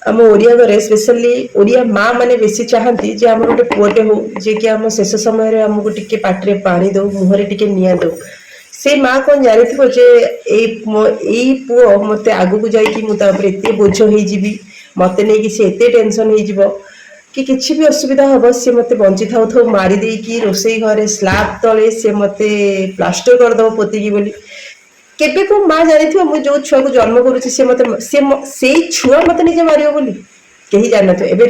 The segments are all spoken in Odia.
ଆମ ଓଡ଼ିଆ ଘରେ, ସ୍ପେଶାଲି ଓଡ଼ିଆ ମା ମାନେ ବେଶୀ ଚାହାନ୍ତି ଯେ ଆମର ଗୋଟେ ପୁଅଟେ ହଉ, ଯିଏକି ଆମ ଶେଷ ସମୟରେ ଆମକୁ ଟିକେ ପାଟିରେ ପାଣି ଦଉ, ମୁହଁରେ ଟିକେ ନିଆଁ ଦଉ। ସେ ମା କଣ ଜାଣିଥିବ ଯେ ଏଇ ପୁଅ ମତେ ଆଗକୁ ଯାଇକି ମୁଁ ତା ଉପରେ ଏତେ ବୋଝ ହେଇଯିବି, ମତେ ନେଇକି ସେ ଏତେ ଟେନସନ ହେଇଯିବ କି କିଛି ବି ଅସୁବିଧା ହବ, ସିଏ ମତେ ବଞ୍ଚି ଥାଉ ଥାଉ ମାରି ଦେଇକି ରୋଷେଇ ଘରେ ସ୍ଲାବ ତଳେ ସେ ମତେ ପ୍ଲାଷ୍ଟର କରିଦବ ପୋତିକି ବୋଲି। କେବେ କୋଉ ମା ଜାଣିଥିବ, ମୁଁ ଯୋଉ ଛୁଆକୁ ଜନ୍ମ କରୁଛି, ସେ ମତେ ସେଇ ଛୁଆ ମତେ ନିଜେ ମାରିବ ବୋଲି? କେହି ଜାଣିନଥିବେ। ଏବେ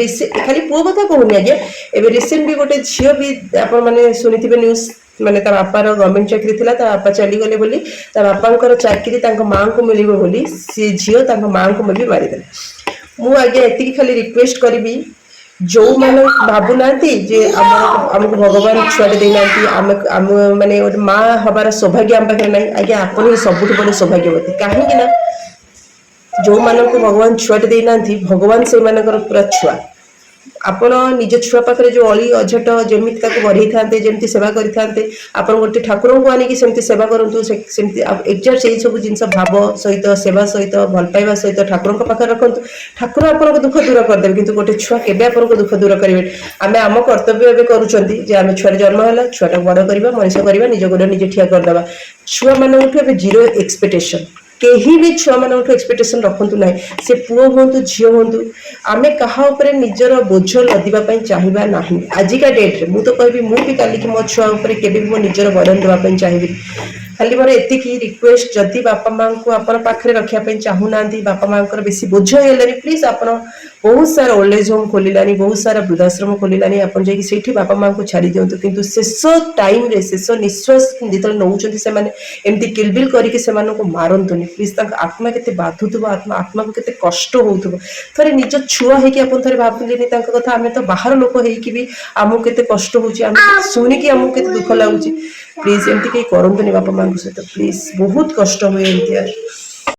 ଖାଲି ପୁଅ କଥା କହୁନି ଆଜ୍ଞା, ଏବେ ରିସେଣ୍ଟ ବି ଗୋଟେ ଝିଅ ବି, ଆପଣ ମାନେ ଶୁଣିଥିବେ ନ୍ୟୁଜ, ମାନେ ତା ବାପାର ଗଭର୍ଣ୍ଣମେଣ୍ଟ ଚାକିରି ଥିଲା, ତା ବାପା ଚାଲିଗଲେ ବୋଲି, ତା ବାପାଙ୍କର ଚାକିରି ତାଙ୍କ ମାଙ୍କୁ ମିଳିବ ବୋଲି ସେ ଝିଅ ତାଙ୍କ ମାଙ୍କୁ ବି ମାରିଦେଲେ। ମୁଁ ଆଜ୍ଞା ଏତିକି ଖାଲି ରିକ୍ୱେଷ୍ଟ କରିବି, ଯୋଉମାନେ ଭାବୁନାହାନ୍ତି ଯେ ଆମର ଆମକୁ ଭଗବାନ ଛୁଆଟେ ଦେଇନାହାନ୍ତି, ଆମେ ମାନେ ଗୋଟେ ମା ହବାର ସୌଭାଗ୍ୟ ଆମ ପାଖରେ ନାହିଁ, ଆଜ୍ଞା ଆପଣ ହିଁ ସବୁଠୁ ବଡ଼ ସୌଭାଗ୍ୟବତୀ। କାହିଁକି ନା ଯୋଉମାନଙ୍କୁ ଭଗବାନ ଛୁଆଟେ ଦେଇନାହାନ୍ତି, ଭଗବାନ ସେଇମାନଙ୍କର ପୁରା ଛୁଆ। ଆପଣ ନିଜ ଛୁଆ ପାଖରେ ଯୋଉ ଅଳି ଅଝଟ, ଯେମିତି ତାକୁ ବଢେଇଥାନ୍ତେ, ଯେମିତି ସେବା କରିଥାନ୍ତେ, ଆପଣ ଗୋଟେ ଠାକୁରଙ୍କୁ ଆଣିକି ସେମିତି ସେବା କରନ୍ତୁ। ସେମିତି ଏକ୍ଜାକ୍ଟ ସେଇ ସବୁ ଜିନିଷ ଭାବ ସହିତ, ସେବା ସହିତ, ଭଲ ପାଇବା ସହିତ ଠାକୁରଙ୍କ ପାଖରେ ରଖନ୍ତୁ। ଠାକୁର ଆପଣଙ୍କ ଦୁଃଖ ଦୂର କରିଦେବେ, କିନ୍ତୁ ଗୋଟେ ଛୁଆ କେବେ ଆପଣଙ୍କ ଦୁଃଖ ଦୂର କରିବେ? ଆମେ ଆମ କର୍ତ୍ତବ୍ୟ ଏବେ କରୁଛନ୍ତି ଯେ ଆମେ ଛୁଆରେ ଜନ୍ମ ହେଲା, ଛୁଆଟାକୁ ବଡ କରିବା, ମଣିଷ କରିବା, ନିଜ ଗୋଡ ନିଜେ ଠିଆ କରିଦେବା। ଛୁଆମାନଙ୍କଠୁ ଏବେ ଜିରୋ ଏକ୍ସପେକ୍ଟେସନ। କେହି ବି ଛୁଆମାନଙ୍କଠୁ ଏକ୍ସପେକ୍ଟେସନ ରଖନ୍ତୁ ନାହିଁ, ସେ ପୁଅ ହୁଅନ୍ତୁ, ଝିଅ ହୁଅନ୍ତୁ। ଆମେ କାହା ଉପରେ ନିଜର ବୋଝ ଲଦିବା ପାଇଁ ଚାହିଁବା ନାହିଁ ଆଜିକା ଡେଟ୍ରେ। ମୁଁ ତ କହିବି, ମୁଁ ବି କାଲିକି ମୋ ଛୁଆ ଉପରେ କେବେ ବି ମୋ ନିଜର ବର୍ଡନ ଦେବା ପାଇଁ ଚାହିଁବିନି। ଖାଲି ମୋର ଏତିକି ରିକ୍ୱେଷ୍ଟ, ଯଦି ବାପା ମାଙ୍କୁ ଆପଣ ପାଖରେ ରଖିବା ପାଇଁ ଚାହୁଁନାହାନ୍ତି, ବାପା ମାଙ୍କର ବେଶୀ ବୋଝ ହେଇଗଲାଣି, ପ୍ଲିଜ ଆପଣ, ବହୁତ ସାରା ଓଲ୍ଡ ଏଜ୍ ହୋମ୍ ଖୋଲିଲାଣି, ବହୁତ ସାରା ବୃଦ୍ଧାଶ୍ରମ ଖୋଲିଲାଣି, ଆପଣ ଯାଇକି ସେଇଠି ବାପା ମାଙ୍କୁ ଛାଡ଼ି ଦିଅନ୍ତୁ। କିନ୍ତୁ ଶେଷ ଟାଇମରେ, ଶେଷ ନିଶ୍ୱାସ ଯେତେବେଳେ ନେଉଛନ୍ତି ସେମାନେ, ଏମିତି କିଲବିଲ କରିକି ସେମାନଙ୍କୁ ମାରନ୍ତୁନି ପ୍ଲିଜ। ତାଙ୍କ ଆତ୍ମା କେତେ ବାଧୁଥିବ, ଆତ୍ମାକୁ କେତେ କଷ୍ଟ ହଉଥିବ। ଥରେ ନିଜ ଛୁଆ ହେଇକି ଆପଣ ଥରେ ଭାବିଲେନି ତାଙ୍କ କଥା। ଆମେ ତ ବାହାର ଲୋକ ହେଇକି ବି ଆମକୁ କେତେ କଷ୍ଟ ହଉଛି, ଆମେ ଶୁଣିକି ଆମକୁ କେତେ ଦୁଃଖ ଲାଗୁଛି। ପ୍ଲିଜ ଏମିତି କେହି କରନ୍ତୁନି ବାପା ମାଙ୍କ ସହିତ ପ୍ଲିଜ। ବହୁତ କଷ୍ଟ ହୁଏ ଏମିତି।